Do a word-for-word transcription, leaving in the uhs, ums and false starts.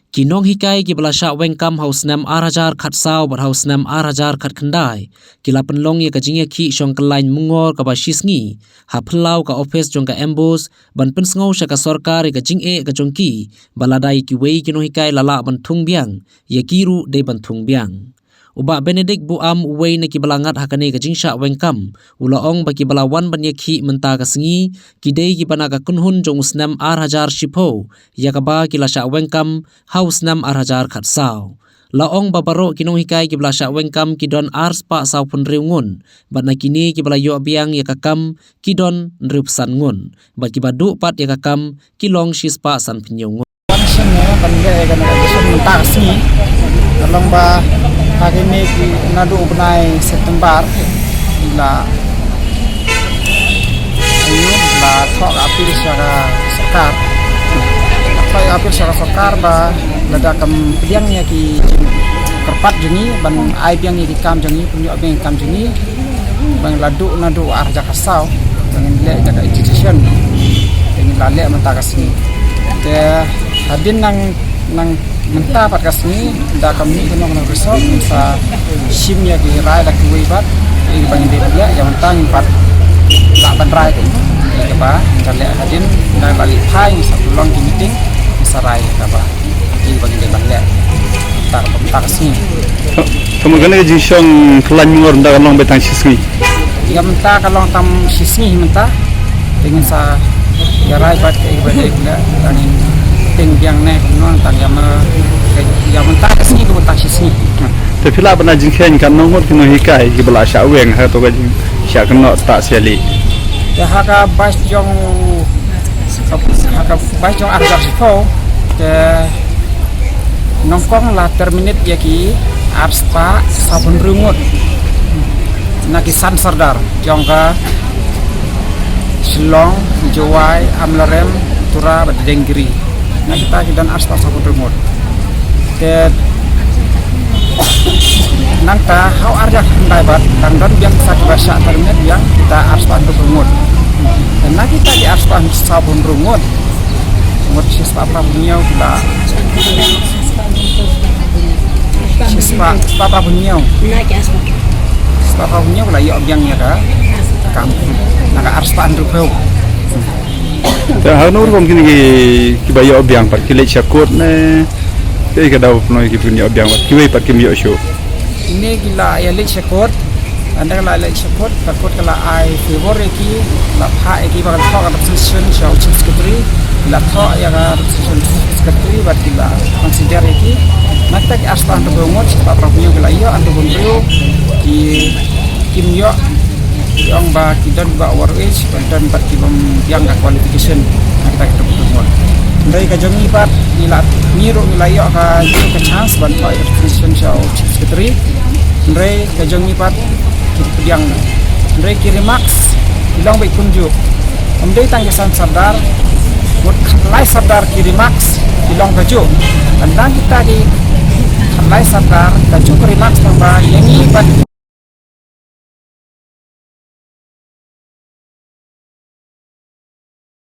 Ki nonghikai kiba la shah weng kam ha u snem ar hajar khatsaw bad ha u snem ar hajar khatkhyndai ki la pynlong ïa ka jingïakhih shongkyllaiñ mungor kaba shisngi ha phyllaw ka ophis jong ka MBOSE ban pynsngew sha ka sorkar ïa ka jingeh ka jong ki, ba lada ïa kiwei ki nonghikai la lah ban thung biang, ïa ki ruh dei ban thung biang. U Bah Benedict Buam, uwei na kiba la ngat ha kane ka jingshah weng kam, u la ong ba kiba la wan ban ïakhih mynta ka sngi ki dei kiba na ka kynhun jong u snem ar hajar shiphew, ïa kaba ki la shah weng kam ha u snem ar hajar khatsaw. La ong ba baroh ki nonghikai kiba la shah weng kam ki don ar spah saw phew hynriew ngut, bad na kine kiba la ïoh biang ïa ka kam ki don hynriew phew san ngut, bad kiba duh pat ïa ka kam ki long shi spah san phew hynñiew ngut. Ban shen ne, ban leh ïa kane ka session mynta ka sngi. Ka long ba ha kine ki naduh u bnai September, la, aïu, la thoh ka appeal sha ka sorkar. Thoh ka appeal sha ka sorkar ba lada kam pdiang ïa ki kyrpad jong ngi ban ai biang ïa ki kam jong ngi, pynïoh biang ïa ki kam jong ngi, ba ngin la duh naduh ar hajar khatsaw, ba ngin leh ïa ka agitation, ba ngin la leh mynta ka sngi. Te hadien nang, nang mynta pat ka sngi, da ka mih kano kano ka resort, ngin sa shim ïa ki rai da kiwei pat ïa kiba ngin dei ban leh. Ïa mynta ngin pat lah ban rai ka, ïa kaba ngin sa leh hadien, da ba leit phai ngin sa pynlong ki meeting, ngin sa rai ïa kaba, ïa kiba ngin dei ban leh mynta, mynta ka sngi. Ka mut kane ka jingshong kyllaiñ mungor mynta ka long beit tang shisngi. Ïa mynta ka long tang shisngi mynta. Te ngin sa ïa rai bad ka ïa bad ïa bad tang ïa teng biang ne kumno tang ïa ma, ïa mynta ka sngi ka mynta shisngi. Te phi lah ban ai jingkheiñ katno ngut ki nonghikai kiba la shah weng ha kato ka jingshah kynnoh tah shali. Te ha ka batch jong, ha ka batch jong ar hajar shiphew, te nyngkong la terminate ïa ki ar spah saw phew hynriew ngut na ki san sordar jong ka Shillong, Jowai, Amlarem, Tura bad Dengri. Na kita ki don ar spah saw phew hynriew ngut. Te nangta ha u ar hajar khyndai pat dang don biang sa kiba shah terminate biang kita ar spah hynriew ngut. Te na kita ki ar spah saw phew hynriew ngut, ngut shi spah phra phew hynñiew ki la Shispah, shispah phra phew hynñiew. Shispah phra phew hynñiew la ïoh biang ïa ka kam na ka ar spah hynriew phew. Te hangno rukom kine ki, kiba ïoh biang pat ki leit sha court ne? Te ka daw pynlong ki pyn ïoh biang pat kiwei pat kim ïoh shuh. Kine ki la ïa leit sha court. Ynda ka la leit sha court, ka court ka la ai favor ïa ki, la phah ïa ki ba kan thoh ka representation sha u Chief Secretary, la thoh ïa ka representation Chief Secretary bad ki la consider ïa ki. Na kita ki ar spah hynriew phew ngut, shispah phra phew hynñiew ki la ïoh, hynriew phew hynriew ki kim ïoh, ki ong ba ki don ba over age, ba don bad ki bym biang ka qualification. Na kita ki hynriew phew ngut. Hynrei ka jong ngi pat, ngi la, ngi ruh ngi la ïoh ka, ka chance ban thoh ïa ka representation sha u Chief Secretary. Hynrei ka jong ngi pat ki pdiang. Hynrei ki remarks ki long beit kumjuh. Ym dei tang ki san sordar, ngut khatlai sordar ki remarks ki long kajuh. Tang kita ki khatlai sordar kajuh ki remarks tang ba ïa ngi pat